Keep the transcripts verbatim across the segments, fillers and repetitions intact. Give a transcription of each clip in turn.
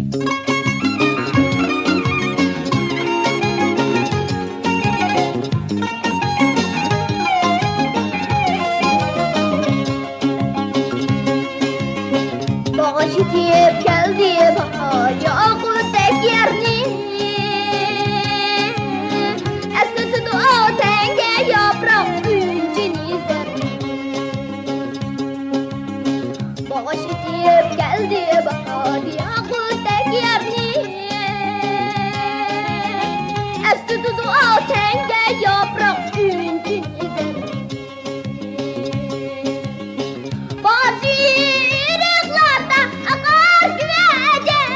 باغاش يېتىپ كەلدى باھار، ياقۇتتەك يارنى. ئەسلىتىدۇ تەڭگە ياپراق ئۈنچىنى زەرنى. باغاش يېتىپ كەلدى باھار، ياقۇتتەك يارنى. ئەسلىتىدۇ تەڭگە ياپراق ئۈنچىنى زەرنى. باشى ئېرىقلاردا ئاقار گۈل ئەجەب.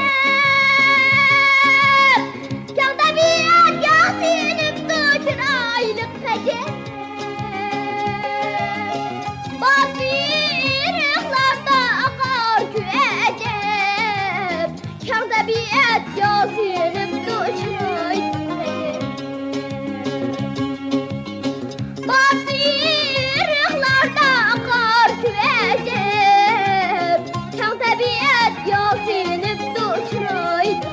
كەڭ تەبىئەت ياسىنىپتۇ چىرايلىق ئەجەب. باشى ئېرىقلاردا ئاقار گۈل ئەجەب. كەڭ تەبىئەت ياسىنىپتۇ چىرايلىق. باشى ئېرىقلاردا ئاقار سۇ ئەجەب. كەڭ تەبىئەت ياسىنىپتۇ چىرايلىق.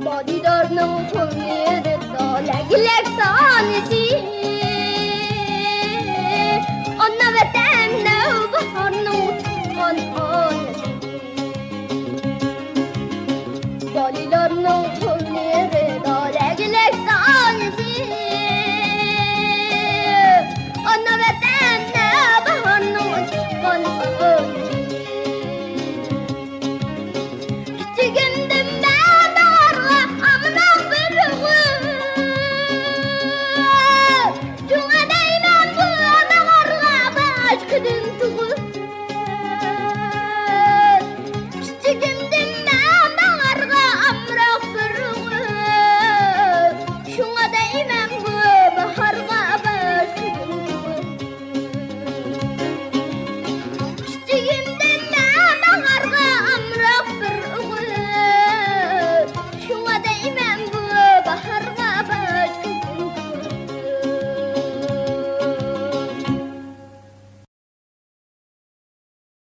بالىلارنىڭ قوللىرىدا لەگلەك تانىسى، ئانا ۋەتەن نەۋباھارنىڭ تۇغقان ئانىسى. بالىلارنىڭ